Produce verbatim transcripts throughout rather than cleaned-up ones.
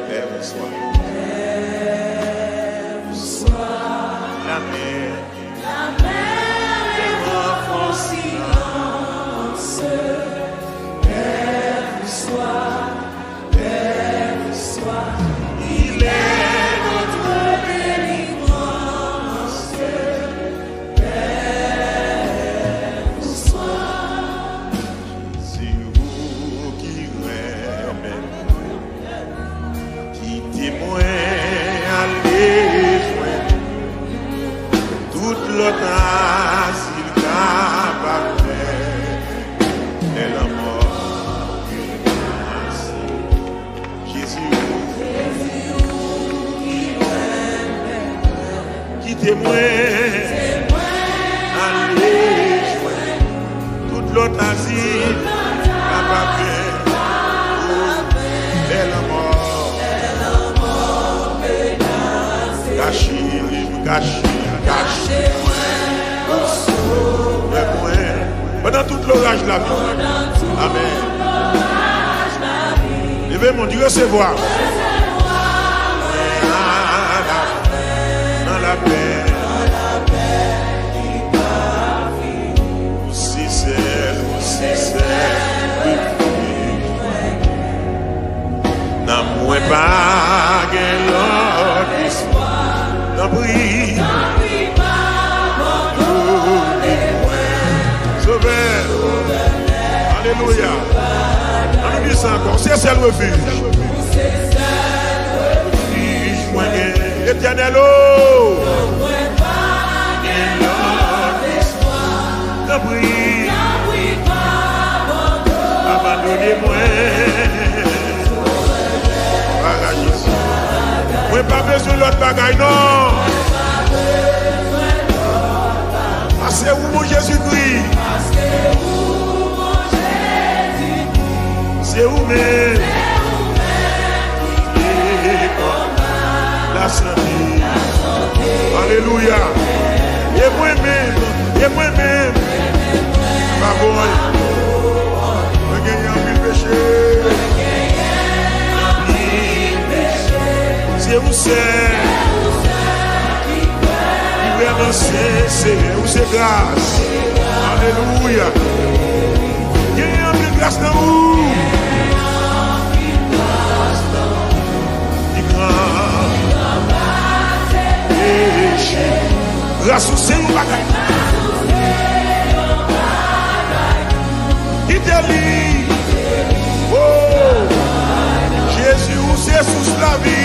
Lève-toi. Lame. Lame. Lève-toi. Il est notre délivrance. Se ou ki renmen mwen. Kite mwen ale jwenn tout lòt azil kapab fè. Lè lanmò menase. Jezi, ou kite mwen ale jwenn tout lòt azil kapab fè. Lè lanmò kache, kache, kache mwen. Sovè mwen. Pandan tout loraj lavi. Amèn. Leve men w, di resevwa. Nan lapè. Ou se sèl, ou se sèl refij mwen. Nan mwen pa gen lòt espwa. Tanpri. Tanpri, pa abandone mwen. Sovè. Alelouya. Ann nou di sa ankò. Se sèl refij. Se sèl refij mwen gen. Etènèl o. Nan mwen pa gen lòt espwa. Tanpri. Tanpri, pa abandone mwen. Bagay Jezi. Mwen pa bezwen lòt bagay, non. Pase ou, mon Jezikri. Se ou menm. Lasante. Alelouya. E mwen menm, e mwen menm. Pa bon. Mwen genyen anpil peche. Se ou sèl ki vrèman sen, Seyè, ou se gras. Alelouya. Genyen anpil gras nan ou. Li gran. Peche. Gras ou se yon bagay. Kite li. Oh, Jezi, ou se sous lavi.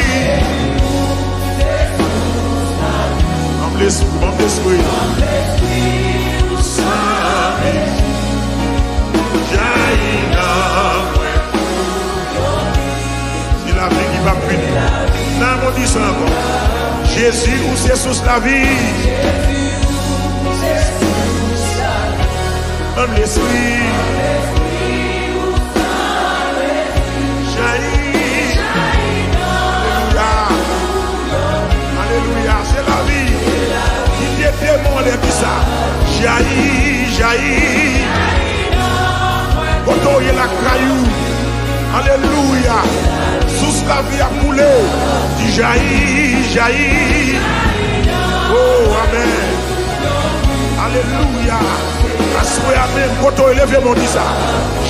Ban m lespri, ban m lespri. Jayi nan mwen. Se lavi ki p ap fini. Nan mwen di sa ankò. Jezi, ou se sous lavi. Ban m lespri. Jayi. Alelouya. Alelouya. Se lavi. Kite demon anlè di sa. Jayi, jayi. Kote w ye lakay ou. Alelouya. Sous lavi ap koule. Di jayi, jayi. Oh, amèn. Alelouya. Aswè a menm, kote w ye, leve men w, di sa.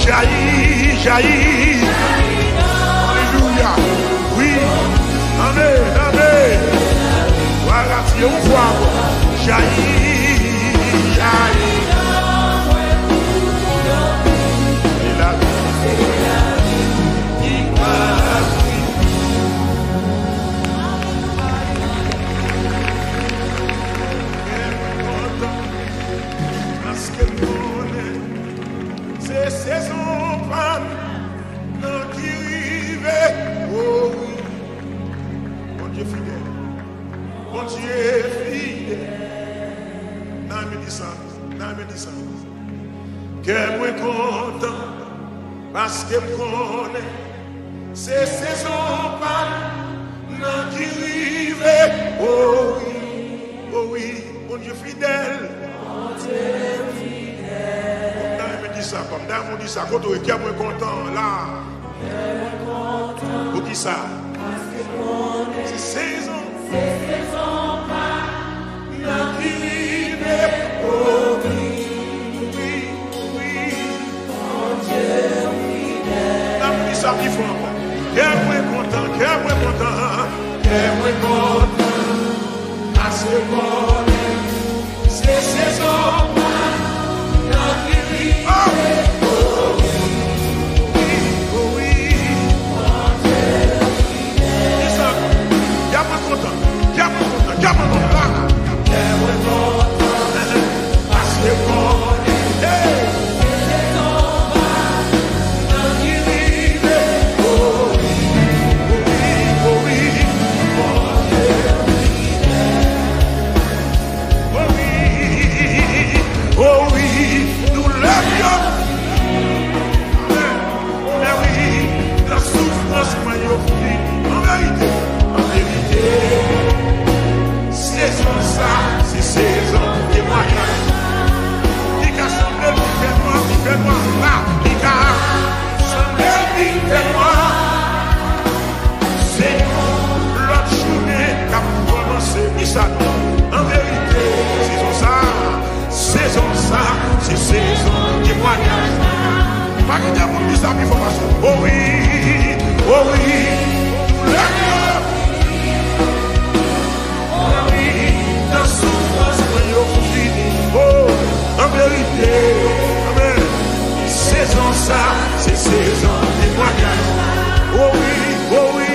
Jayi, jayi. Alelouya. Wi. Amèn, amèn. Wa ratye yon fwa ankò. Jayi, jayi. Se lavi. Paske m konnen se sezon pa m nan ki rive. O wi, Bondye fidèl. Bondye fidèl. Nan men di sa, nan men di sa. Kè mwen kontan, paske m konnen se sezon pa m nan ki rive. O wi, o wi, Bondye fidèl. Bondye fidèl. Kòm nan men di sa, kòm nan men di sa, kote w ye, kè mwen kontan la. Poukisa? Se sezon. Nan ki rive, o wi, wi, wi. N ap di sa pi fò ankò. Kè mwen kontan, kè mwen kontan, kè mwen kontan. Paske konnen se sezon pa nan ki rive. O wi, o wi. Kisa? Kè mwen kontan, kè mwen kontan, kè mwen kontan. Kè mwen kontan, paske konnen, hey, se sezon pa nan ki rive. O wi, o wi, o wi. O wi, o wi, doulè m yo. Amèn. Mè wi, gran soufrans mwen yo fini. An verite, an verite, sezon sa, se sezon temwayaj. Li ka sanble li fè nwa, li fè nwa la, li ka sanble li fè nwa. Se yon lòt jounen k ap kòmanse. Kisa? An verite, sezon sa, sezon sa, se sezon temwayaj. Pa kite moun di sa pi fò pase w. O wi, o wi, doulè m yo. O wi, tan soufrans mwen yo fini. O, an verite, amèn. Sezon sa, se sezon temwayaj. O wi, o wi,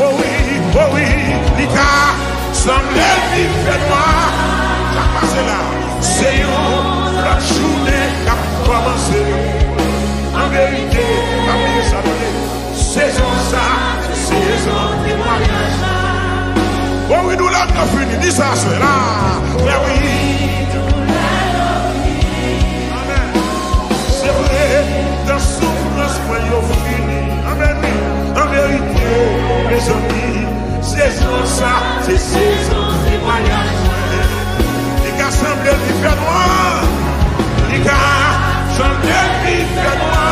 o wi, o wi, li ka sanble li fè nwa. Sa k pase la? Se yon lòt jounen k ap kòmanse. An verite, pa bliye sa, tande. Sezon sa, se sezon temwayaj. O wi, doulè m yo fini, di sa aswè la. Mè wi. Amèn. Se vre, tan soufrans mwen yo fini. Amèn. An verite, mezanmi, sezon sa, se sezon temwayaj mwen. Li ka sanble li fè nwa. Li ka sanble li fè nwa.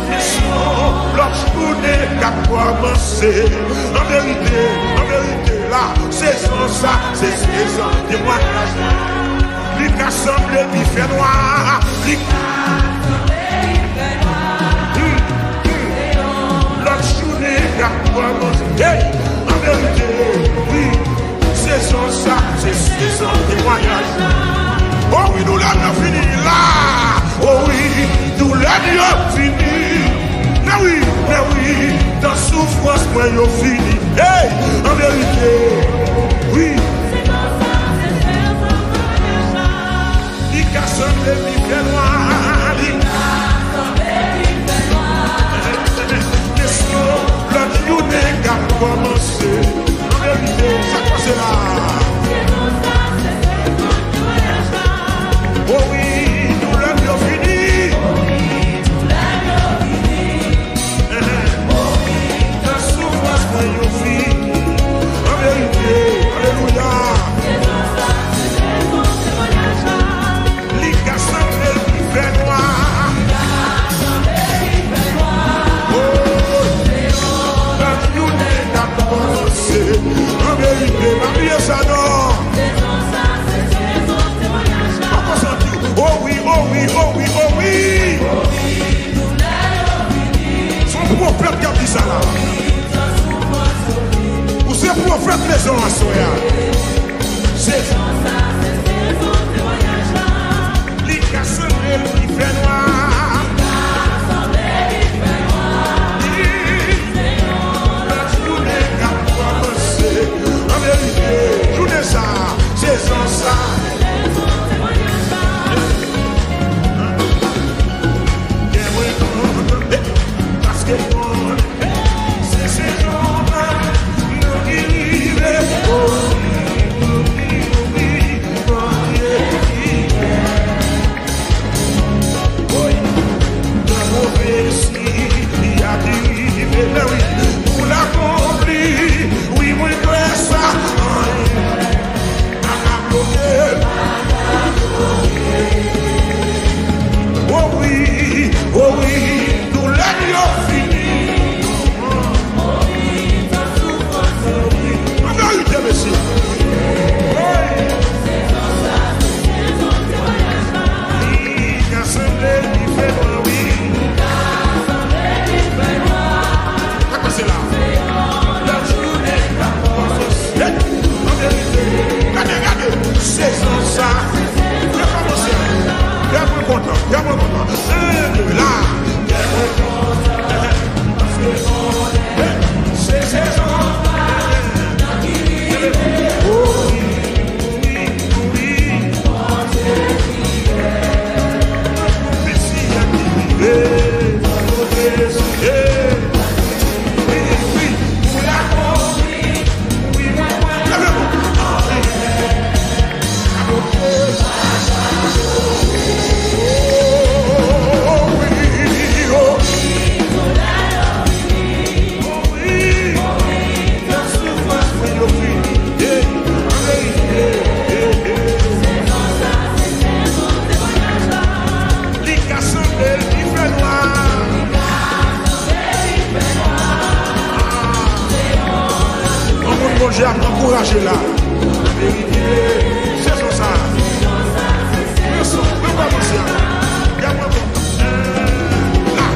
Men se yon lòt jounen k ap kòmanse. An verite, an verite, la, sezon sa, se sezon temwayaj la. Li ka sanble li fè nwa. Li ka sanble li fè nwa. Hmm, hmm. Lòt jounen k ap kòmanse. Hey, an verite, wi. Sezon sa, se sezon temwayaj. O wi, doulè m yo fini la. O wi, doulè m yo fini. Mè wi, mè wi, tan soufrans mwen yo fini. Hey, an verite, wi. Li ka sanble li fè nwa, li ka sanble li fè nwa. Men se yon lòt jounen k ap kòmanse. An verite, sa k pase la? O wi, doulè m yo fini. Tan soufrans mwen yo fini. An verite, alelouya. Li ka sanble li fè nwa. O, lòt jounen k ap kòmanse. An verite, pa bliye sa non. Ankò santi w. O wi, o wi, o wi, o wi. Se yon pwofèt k ap di sa la. Ou se pwofèt mezon aswè a. Se li ka sanble li fè nwa. Li, lòt jounen k ap kòmanse. An verite, jounen sa, sezon sa. Kè mwen kontan, paske konnen se sezon pa nou ki rive. O wi, o wi, o wi. Kontan, kè mwen kontan. Ann la. Kè mwen kontan. Paske se sezon. Oh, wi, wi, wi. Mesi a ki rive. Wi, wi, wi. Li ka sanble li fè nwa. Yon moun Bondye ap ankouraje la. Verite, sezon sa. Pran son, pran kòmanse a. Gade mwen bon. La.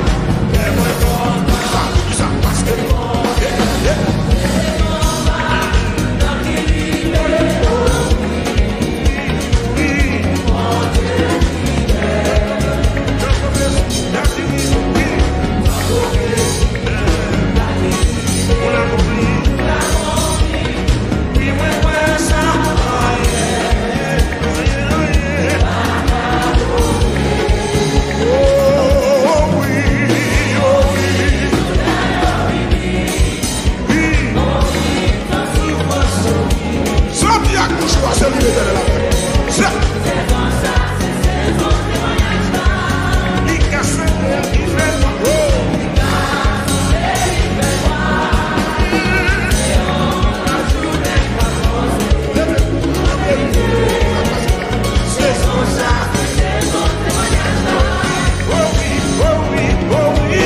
Gade mwen bon. Sa, sa, paske. Santi ak bouch ou a, se li Letènèl ap fè. Se li ka sanble li fè nwa. Oh! Leve, leve, leve. Sezon sa, oh wi, oh wi, oh wi.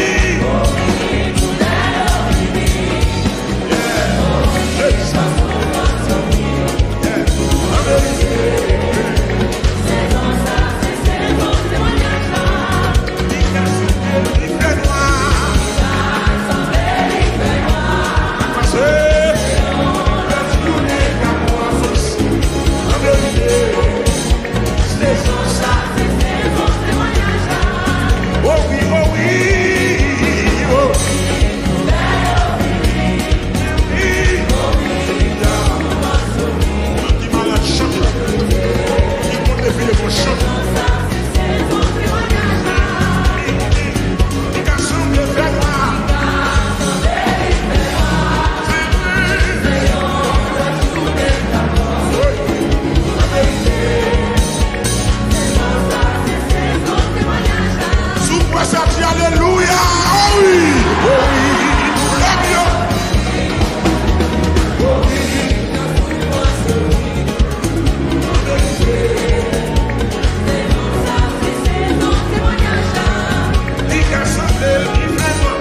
Si w kwè sa, di alelouya. Oh wi, oh wi, lève yo. Li ka sanble li fè nwa.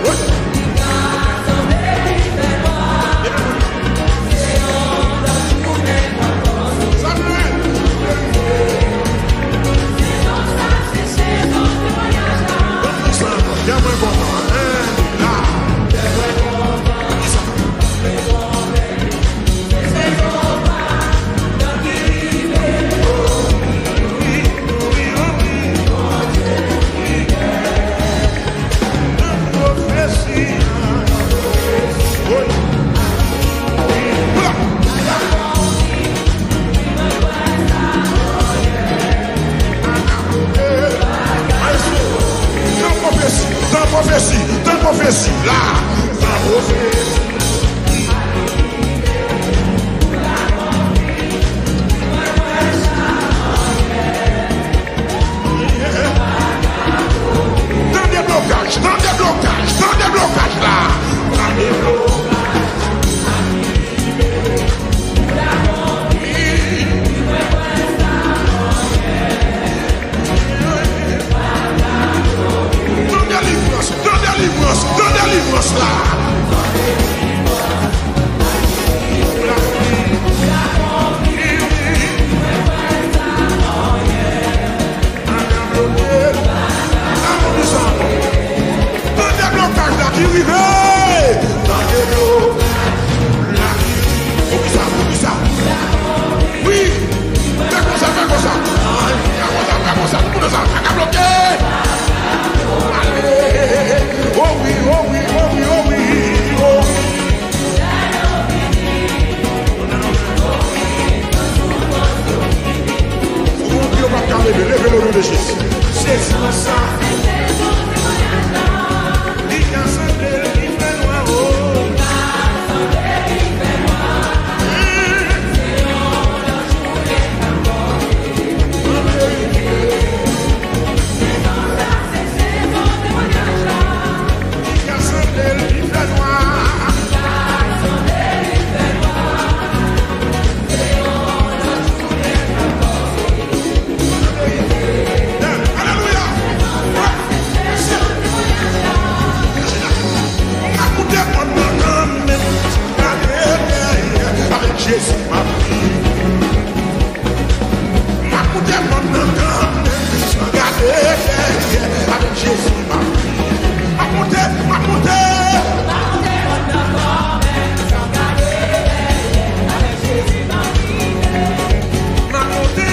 Tan pwofesi, tan pwofesi, tan pwofesi, la. Tan pwofesi. Tan deblokaj, tan deblokaj, tan deblokaj la. Tan deblokaj. Tan delivrans, tan delivrans, tan delivrans la. Tan deblokaj la ki rive. Tan deblokaj la ki rive. Poukisa, poukisa? Wi. Fè konsa, fè konsa. Fè konsa, fè konsa. Tout moun Sa pa ka bloke. Ale. Oh wi, oh wi, oh wi, oh wi, oh wi. Ou di yo pa ka leve, leve l o non de Jezi. Jezi nan sa. Li ka sanble, li fè nwa, oh. Jezi m ap viv. M ap moute pòt nan kanmenm, san gade dèyè. Avèk Jezi m ap viv. M ap moute, m ap moute. M ap moute.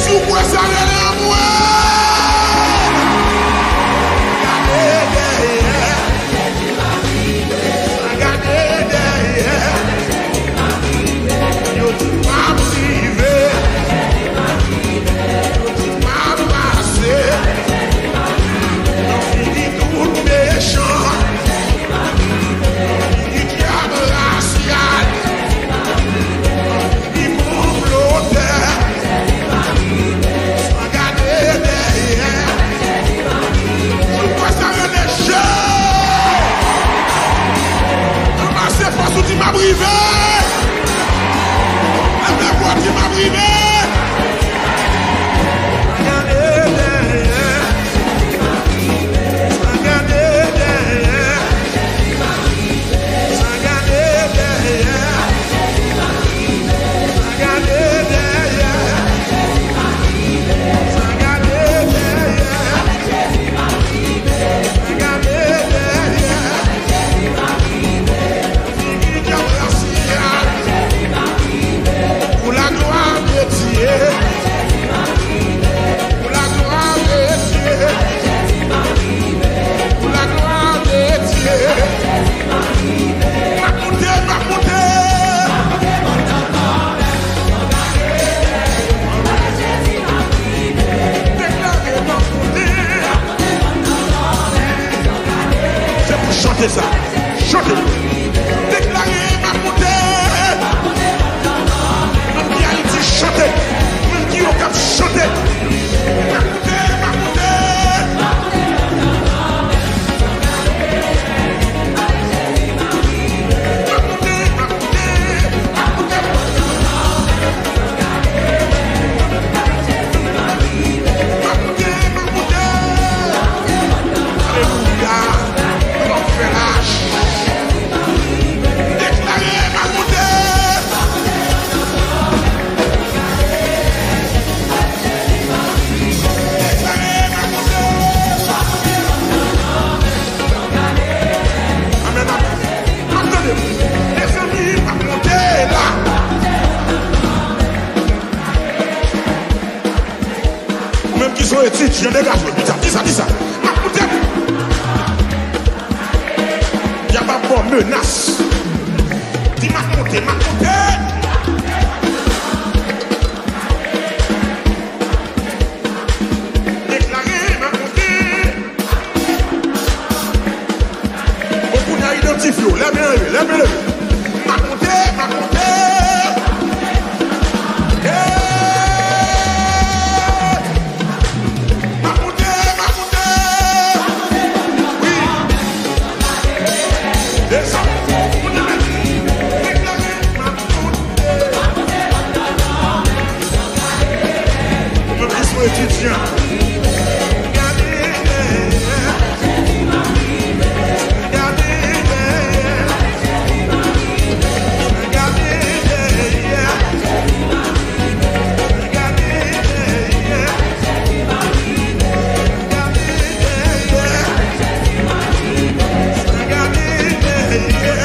Si w kwè sa, rele anmwe. Gade dèyè. Gade dèyè. Yo di m p ap rive. Yo di m p ap pase. Nan figi tout mechan. Nan figi dyab rasyal. Ni konplotè, san gade dèyè. Ou kwè sa rele Jezi? Anmase fòs ou di, "M ap rive." Leve vwa, di, "M ap rive." San gade dèyè. San gade dèyè. San gade dèyè. San gade dèyè. San gade dèyè. San gade dèyè. Figi dyab rasyal. Pou la glwa de Dye. Pou la glwa de Dye. Pou la glwa de Dye. M ap moute, m ap moute. Deklare m ap moute. Se pou chante sa. Chante. Deklare m ap moute. Moun ki Ayiti, chante. Moun ki Okap, chante. M ap moute, m ap moute. M ap moute, m ap moute. M ap moute, m ap moute. Alelouya. Nou p ap fè lach. Deklare m ap moute. Deklare m ap moute. Amèn, amèn. Ap tande. Mezanmi, m ap moute la. Ou menm ki se yon etidyan, degaje w. Di sa, di sa, di sa. Menas. Di m ap monte, m ap monte. Deklare, m ap monte. Bon, kounye a idantifye w. Leve, leve, leve, leve. M ap monte, m ap monte. Hey! M ap monte, m ap monte. Wi. Desann. Deklare, m ap monte. Ou menm ki se yon etidyan. Gade dèyè. Gade dèyè. Gade dèyè. Gade dèyè. Gade dèyè. Gade dèyè.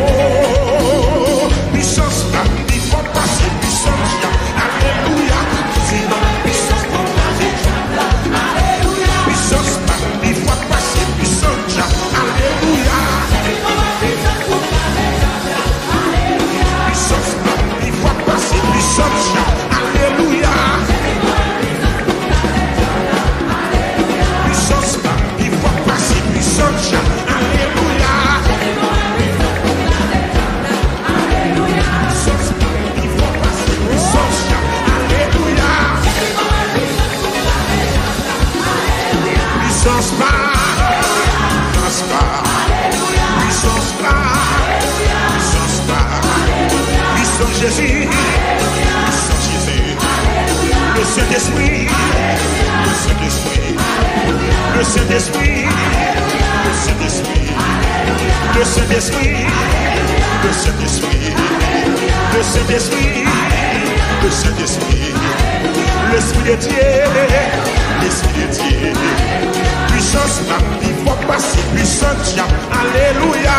Oh, pisans pa m pi fò pase pisans dyab. Alelouya. Sinon, pisans pa m pase dyab la. Alelouya. Pisans pa m pi fò pase pisans dyab. Alelouya. Pisans pa m pi fò pase pisans dyab. Alelouya. Pisans pa m pi fò pase pisans dyab. Alelouya. Pisans pa m pi fò pase pisans dyab. Alelouya. Pisans pa, pisans pa, pisans pa, pisans pa, pisans Jezi, pisans Jezi, le Sentespri, le Sentespri, le Sentespri, le Sentespri, le Sentespri, le Sentespri, le Sentespri, le Sentespri. Lespri de Dye, Lespri de Dye. Pisans pa m pi fò pase pisans dyab. Alelouya.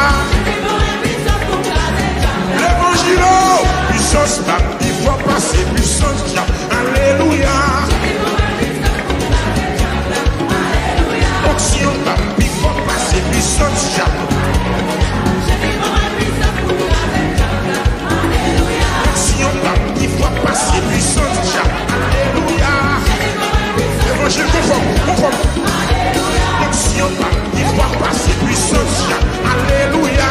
Levanjil, oh, pisans pa m pi fò pase pisans dyab. Alelouya. Onksyon pa m pi fò pase pisans dyab. Onksyon pa m pi fò pase pisans dyab. Alelouya. Levanjil konfòm, konfòm. Onksyon pa m pi fò pase pisans dyab. Alelouya.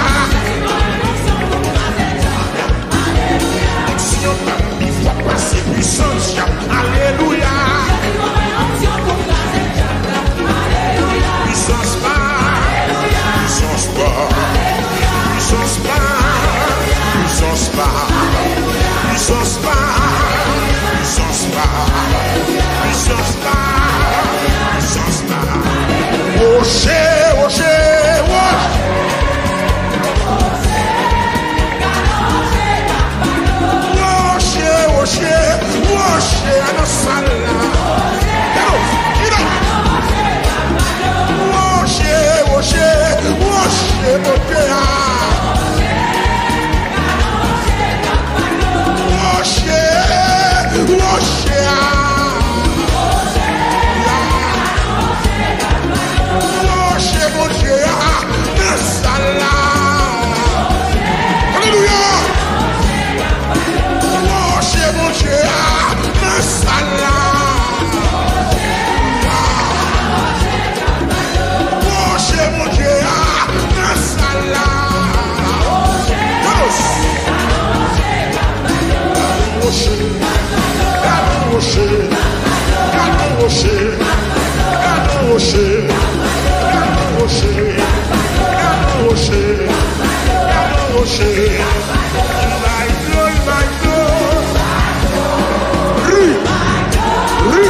Onksyon pa m pi fò pase pisans dyab. Alelouya. Pisans pa, pisans pa, pisans pa, pisans pa, pisans pa, pisans pa, pisans pa, pisans pa. Woche, woche, woche. Woche, woche, woche a nan sal la. Get up, get up. Woche, woche, woche, woche a. Woche, woche a. Woche Bondye a nan sal la. Alelouya. Woche Bondye a nan sal la. Woche Bondye a nan sal la. Vamos. Gade yon woche, gade yon woche, gade yon woche, gade yon woche, gade yon woche, gade yon woche, gade yon woche. Li bay dlo, li bay dlo. Ri, ri,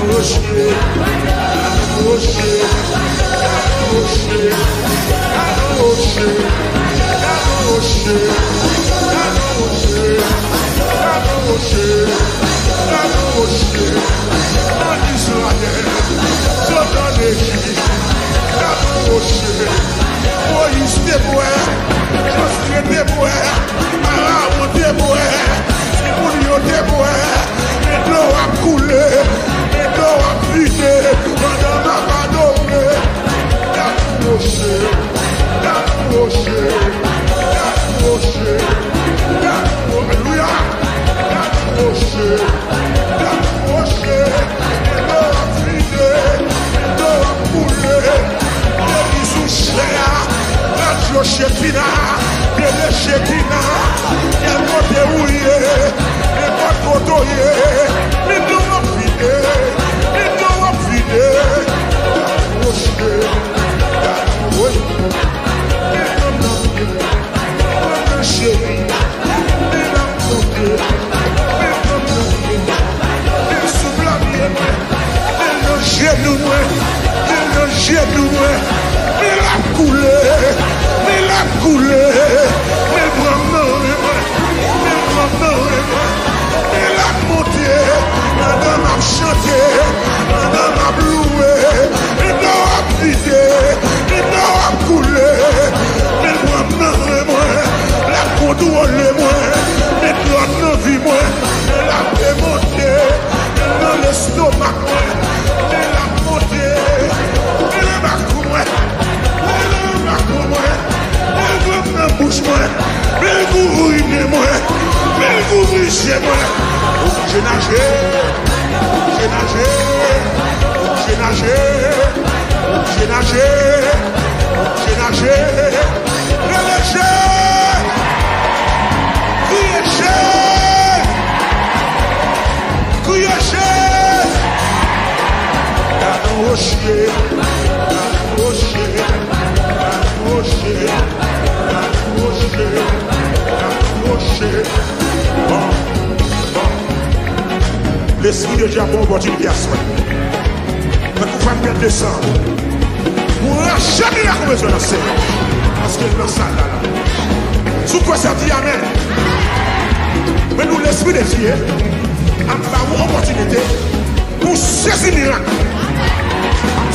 Woche, woche, Roche, gade yon roche, gade yon roche, gade yon roche, gade yon roche, gade yon roche. Ann Izrayèl, sot ann Ejip, gade yon roche. Moyiz te bwè, Jozye te bwè, Arawon te bwè, timoun yo te bwè. Men dlo ap koule, men dlo ap vide, pandan m ap adore. Gade yon woche, gade yon woche, gade yon woche, gade yon wo-, alelouya. Gade yon woche, gade yon woche, men dlo ap vide, men dlo ap koule. Legliz ou chè a, radyo Chekina, tele Chekina, kèlkote ou ye, nenpòt kote w ye, men dlo ap vide, men dlo ap vide. Gade yon woche, gade yon woche, men dlo ap vide. Grann nan cheri, men l ap monte, men grann nan vin, men l sou plamye mwen, men l nan jenou mwen, men l nan jenou mwen, men l ap koule, men l ap koule, men l pran m nan men mwen, men l pran m nan men mwen. Men l ap monte, pandan m ap chante, pandan m ap louwe, men dlo ap vide, men dlo ap koule, men l pran m nan men mwen, l ap kontwole mwen, men dlo ap nan vi mwen, men l ap demonte, men l nan lestomak mwen, men l ap monte, men l anba kou mwen, men l anba kou mwen. Men l pran m nan bouch mwen, men l kouvri nen mwen, men l kouvri je mwen. Oblije naje, oblije naje, oblije naje, oblije naje, oblije naje. Rele Jezi! Kriye Jezi! Kriye Jezi! Gade yon woche, gade yon woche, gade yon woche, gade yon woche, gade yon woche. Bon, bon. Lespri de Dye ap ba w opòtinite aswè. Tankou fannè desann. Ou rache mirak ou bezwen nan Senyè. Paske l nan sal la la. Si w kwè sa, di amèn. Men nou, Lespri de Dye ap ba ou opòtinite pou w sezi mirak.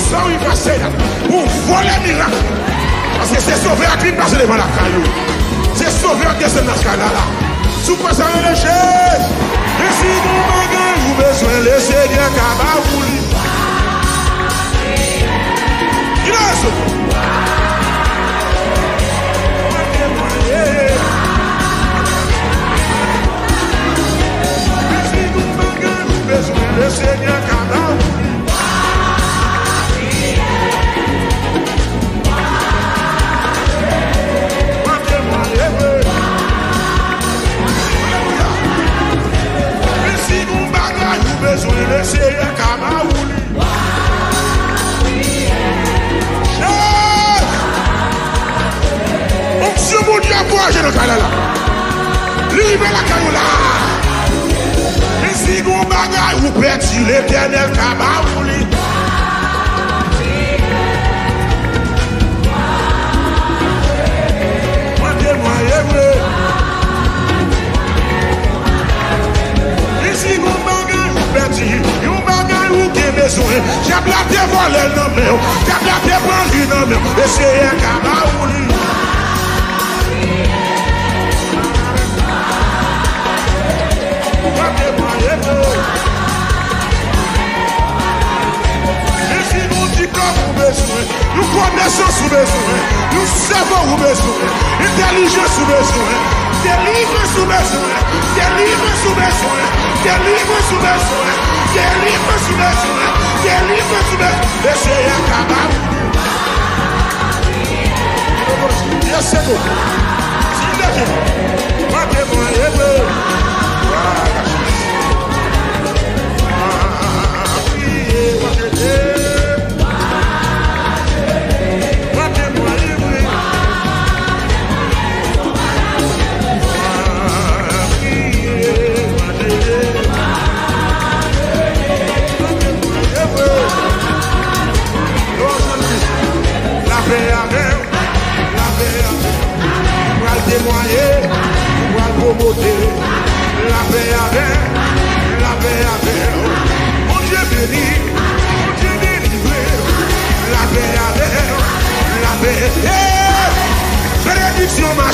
Sa w pase la, pou w vole mirak. Paske se Sovè a ki pase devan lakay ou. Se Sovè a desann nan sal la la. Si w kwè sa, rele Jezi. Men si gon bagay ou bezwen, Lesenyè ka ba ou li. Ki rezon? Men si gon bagay ou bezwen, Lesenyè ka ba ou li. Mande mwen, ewe. Alelouya. Men si gon bagay ou bezwen, Lesenyè ka ba ou li. Jezi! Onksyon Bondye ap voyaje nan kay la la. Li rive lakay ou la. Men si gon bagay ou pèdi, Letènèl ka ba ou li. Mande mwen, ewe. Men si gon bagay ou pèdi, yon bagay ou gen bezwen, dyab la te vòlè l nan men w, dyab la te pran li nan men w, Lesenyè ka ba ou li. Mande mwen, ewe. Men si gon diplòm ou bezwen, yon konesans ou bezwen, yon sèvo ou bezwen, entèlijans ou bezwen, delivrans ou bezwen, delivrans ou bezwen, delivrans ou bezwen, delivrans ou bezwen, delivrans ou bezwen, Lesenyè ka ba ou. Yes, Senyè. Mande mwen, ewe.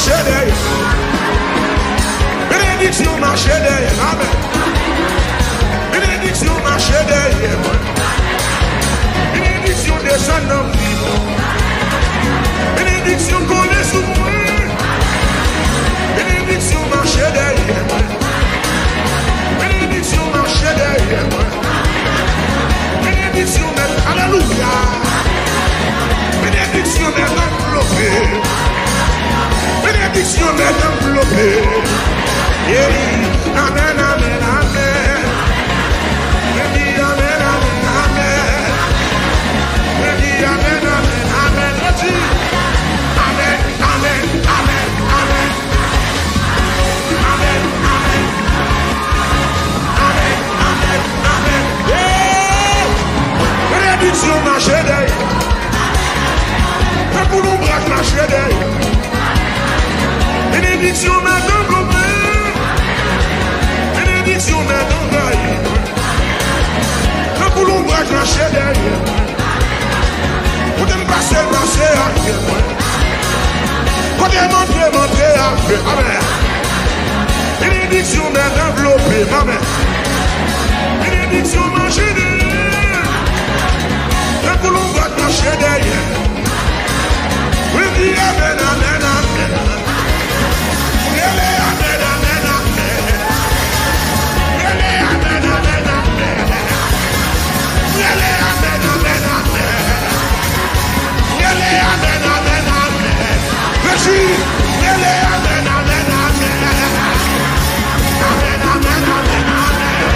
Dèyè. Benediksyon mache dèyè m. Amèn. Benediksyon mache dèyè mwen. Benediksyon desann nan vi mwen. Benediksyon kole sou mwen. Benediksyon mache dèyè mwen. Benediksyon mache dèyè mwen. Benediksyon mèt, alelouya. Benediksyon mèt anvlope. Benediksyon mèt anvlope. Amèn, amèn, amèn. Mwen di amèn, amèn, amèn. Mwen di amèn, amèn, amèn. Mwen di amèn, amèn, amèn, amèn. Amèn, amèn. Amèn, amèn, amèn. Hey! Benediksyon mache dèyè. Tankou lonbraj mache dèyè. Benediksyon mèt anvlope. Benediksyon mèt anvayi. Tankou lonbraj mache dèyè. Kote m pase, l pase avè mwen. Kote m antre, m antre avè. Amèn. Benediksyon mèt anvlope m. Amèn. Benediksyon mache dèyè. Tankou lonbraj mache dèyè. Mwen di amèn, amèn, amèn. Mwen rele amèn, amèn, amèn. Mwen rele amèn, amèn, amèn. Mwen rele amèn, amèn, amèn. Rele amèn, amèn, amèn. Resi, rele amèn, amèn, amèn. Amèn, amèn, amèn, amèn.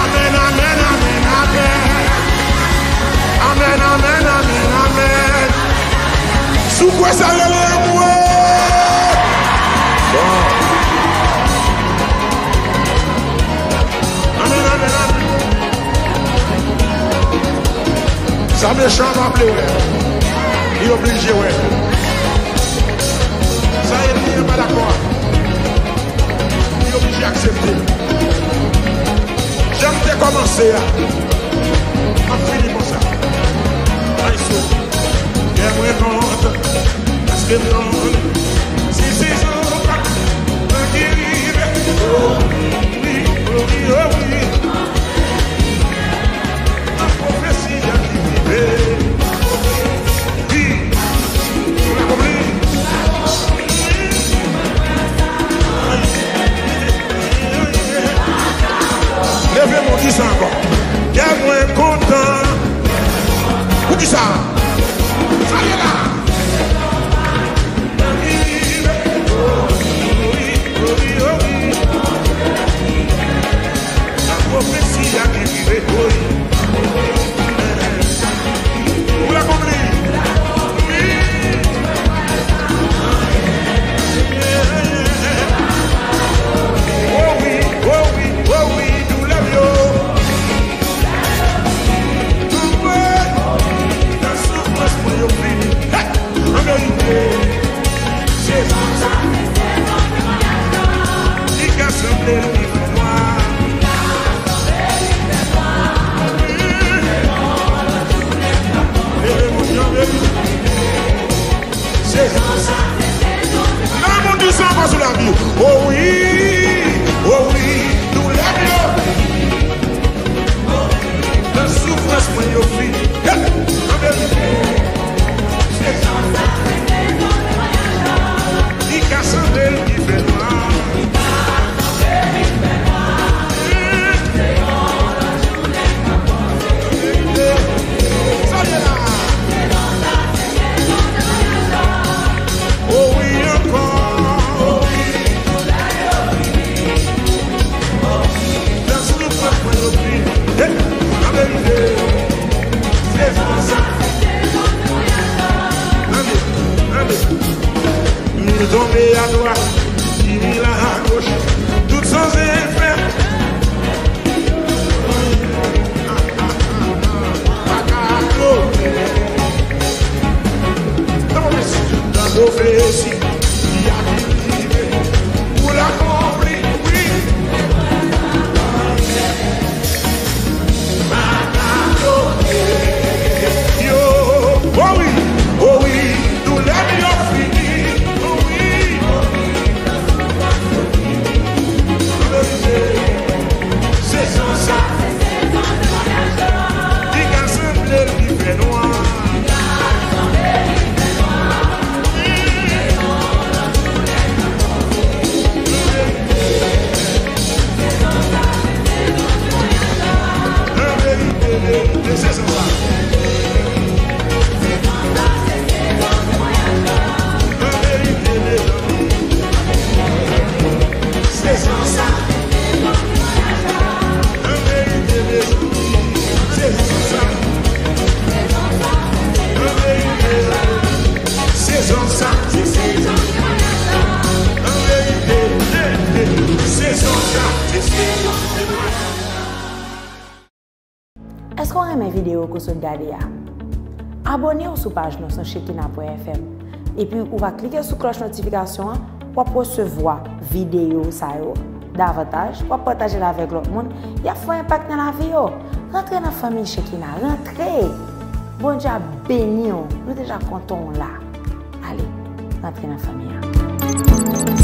Amèn, amèn, amèn, amèn. Amèn, amèn, amèn, amèn. Si w kwè sa, rele mwen. Bon. Amèn, amèn, amèn. Sa mechan an pa vle wè. Li oblije wè. Sa ènmi an pa dakò a. Li oblije aksepte. Jan m te kòmanse a, m ap fini konsa. Ay, so. Kè mwen kontan, paske m konnen se sezon pa mwen ki rive. Oh, wi, oh, wi, oh, wi. Nan pwofesi a ki rive. Wi. Ou la konprann? Leve men w, di sa ankò. Kè mwen kontan. Poukisa? Sa ye la. Nan pwofesi a ki rive, wi. Ou la konprann? Wi. Oh wi, oh wi, oh wi, doulè m yo. Anmwey, nan soufrans mwen yo fini. Hey! An verite, se li ka sanble li fè nwa. Leve men w, an verite. Se nan moun di sa ankò sou lavi w. Oh wi, oh wi, doulè m yo. Nan soufrans mwen yo fini. Hey! An verite. Li ka sanble l ki fè nwa. Sa ye la. Oh wi, ankò. Dans nou pran pran yo pi. Hey, an verite. Sezon sa. Tande, tande. M tonbe adwat, fini la agoch. Tout san efè. Nan pwofesi, li ap rive pou l akonpli, wi. Yo, oh wi, oh wi, doulè m yo fini. Sezon sa. An verite, mezanmi. Sezon sa. An verite, mezanmi. Sezon sa. An verite. Sezon sa. An verite. Sezon sa. Èske w renmen videyo ke w sot gade a? Abòne w sou paj nou sou shekina pwen F M. Epi ou va klike sou klòch notifikasyon an, w ap resevwa videyo sa yo davantaj, w ap pataje l avèk lòt moun, y ap fè yon enpak nan lavi yo. Rantre nan fanmi Shekina, rantre! Bondye ap beni w, nou deja kontan w la. Ale, rantre nan fanmi an.